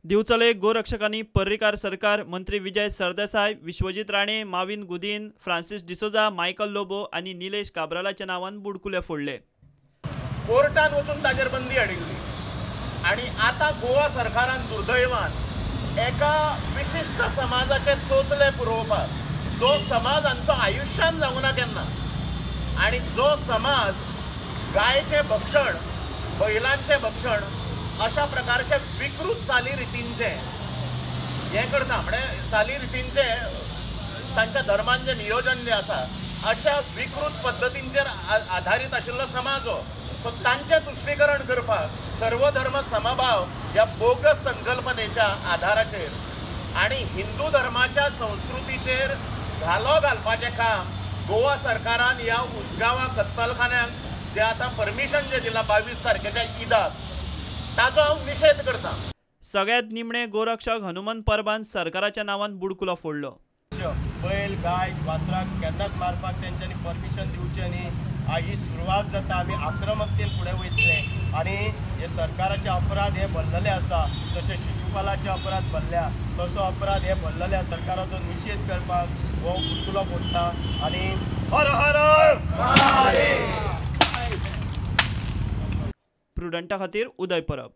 दिवचले गोरक्षकांनी पर्रीकार सरकार, मंत्री Vijay Sardesai, Vishwajit Rane, Mauvin Godinho, Francis D'Souza, Michael Lobo आनी निलेश काब्रालाच्या नांवान बुडकुले फोडले. कोर्टान वचून ताजेर बंदी हाडिल्ली आनी आतां गोवा सरकारान दुर्दैवान एका विशिश्ट समाजाचे चोचले पुरोवपाक, जो समाज आमचो आयुश्यान जावंक ना केन्ना, आनी जो समाज गायचें भक्षण, बैलांचें भक्षण अशा प्रकारचे विकृत चालीरितींचें हें करता, म्हणजे चालीरितींचें तांच्या धर्मान जें नियोजन जें आसा अशा विकृत पद्दतींचेर आधारीत आशिल्लो समाज हो. सो तांचें तुश्टीकरण करपाक सर्वधर्म समभाव ह्या बोगस संकल्पनेच्या आधाराचेर आनी हिंदू धर्माच्या संस्कृतीचेर घालो घालपाचें काम गोवा सरकारान ह्या उजगांवा कत्तलखान्यांक जे आतां परमिशन जें दिलां 22 तारखेच्या ईदाक, ताचो हांव निशेध करता. सगळ्यात निमणे गोरक्षक हनुमान परबान सरकाराच्या नांवान बुडकुलो फोडलो. बैल, गाय, वासराक केन्नाच मारपाक तेंच्यांनी परमिशन दिवचें न्ही. ही सुरवात जाता, आमी आक्रमकतेन फुडें वयतले आनी हे सरकाराचे अपराध हे भरलेले आसा, जशे शिशुपालाचे अपराध भरल्या तसो अपराध हे भरलेले आसा. सरकाराचो निशेध करपाक हो बुडकुलो फोडटा आनी हर हर महादेव. प्रुडंटा खातीर उदय परब.